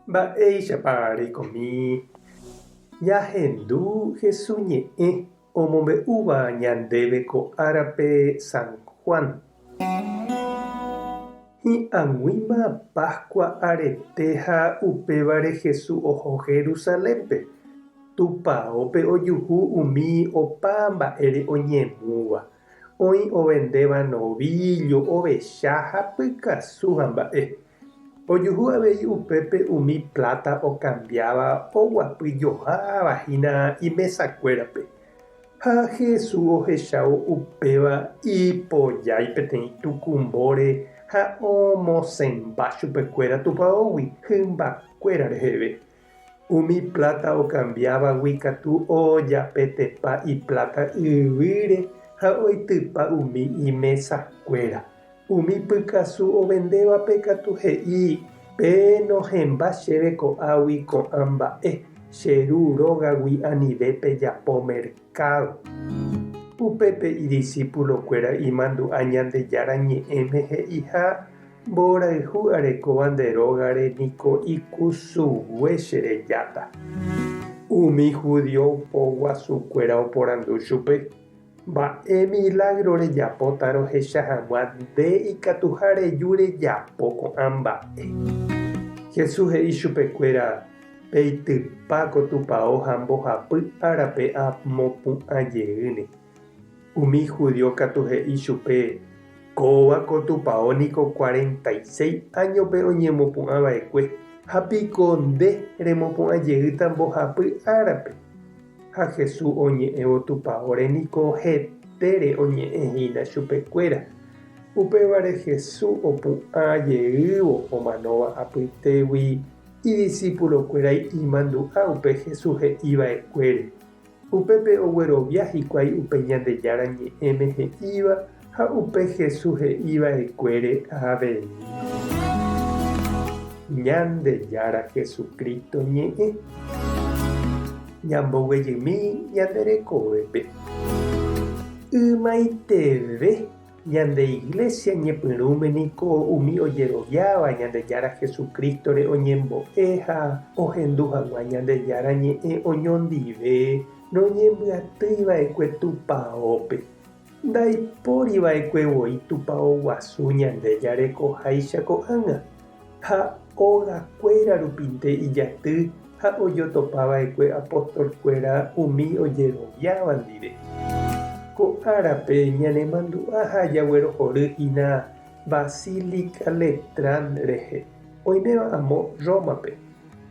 Mba'éichapa reikomi ñahendu Jesús ñe'ẽ omombe'úva ñandéve ko árape San Juan? Hi'ag̃uíma Pascua arete ha upévare Jesús oho Jerusalénpe. Tupaópe ojuhu umi opa mba'ére oñemúva. Oĩ ovendéva novíllo, ovecha ha pykasu ha mba'e. Ojuhu avei upépe umi pláta okambiáva oguapy joháva hína imesakuérape. Ha Jesús ohechávo upéva ipojái peteĩ tukumbóre ha omosẽmba chupekuéra tupaógui hymbakuéra reheve. Umi pláta okambiávagui katu ojapetepa ipláta yvýre ha oitypa umi imesakuéra. Umi pykasu ovendévape katu he'i, Penohẽmba chéve ko'águi ko'ã mba'e, che Ru rógagui anive pejapo merkádo. Upépe idisípulokuéra imandu'a Ñandejára Ñe'ẽme he'iha, Mborayhu arekóva nde rógare niko ikusugue che rejáta. Umi judío poguasukuéra oporandu chupe, Mba'e milágro rejapóta rohecha hag̃ua nde ikatuha reju rejapo ko'ã mba'e? Jesús he'i chupekuéra, Peitypa ko tupao ha mbohapy árape amopu'ã jeýne. Umi judío katu he'i chupe, Kóva ko tupao niko 46 áñope oñemopu'ã va'ekue, ha piko nde remopu'ã jeýta mbohapy árape? Ha Jesús oñe'ẽvo tupaóre niko hetére oñe'ẽ hína chupekuéra. Upévare Jesús opu'ã jeývo omanóva apytégui idisípulokuéra imandu'a upe Jesús he'i va'ekuére. Upépe oguerovia hikuái upe Ñandejára Ñe'ẽme he'íva ha upe Jesús he'i va'ekuére avei. Ñandejára Jesucristo ñe'ẽ. Ñamboguejymi ñande rekovépe. Ymaiteve ñande Iglesia ñepyrũme niko umi ojeroviáva Ñandejára Jesucristo-re oñembo'e ha ohendu hag̃ua Ñandejára ñe'ẽ oñondive noñembyatýi va'ekue Tupaópe. Ndaipóri va'ekue voi Tupao guasu ñande jarekoháicha ko'ág̃a, ha ógakuéra rupinte ijaty ha ojotopa va'ekue apóstol-kuéra umi ojeroviáva ndive. Ko árape ñanemandu'a ha jaguerohory hína Basílica Letrán rehe, oiméva amo Rómape.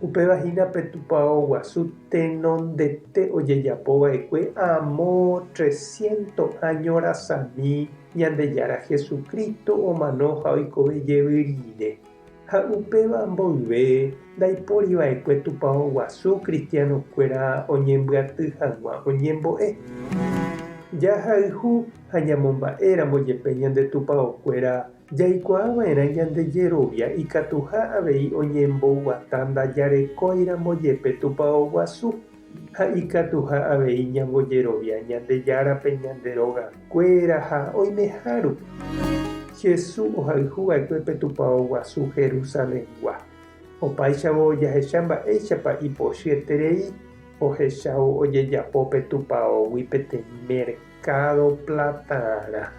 Upéva hína pe tupao guasu tenondete ojejapo va'ekue amo tresciento áño rasami Ñandejára Jesucristo omano ha oikove jevy rire. Ha upéva mboyve ndaipóri va'ekue tupao guasu cristiano-kuéra oñembyaty hag̃ua oñembo'e. Jahayhu ha ñamomba'éramo jepe ñande tupaokuéra Jaikuaa va'erã ñande jerovia ikatuha avei oñemboguata ndajarekóiramo jepe Tupao guasu, ha ikatuha avei ñambojerovia Ñandejárape ñande rogakuéra ha oimeha rupi. Jesús ohayhu va'ekue pe Tupao guasu Jerusalengua. Opáichavo jahecha mba'éichapa ipochyeterei ohechávo ojejapo pe Tupaógui peteĩ merkádo platarã.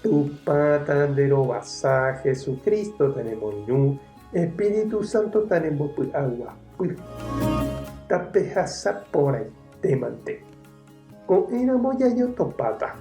Tupã tanderovasa, Jesucristo tanemoirũ, Espíritu Santo tanembopy'aguapy. Tapehasa porãitémante. Ko'ẽramo jajotopáta.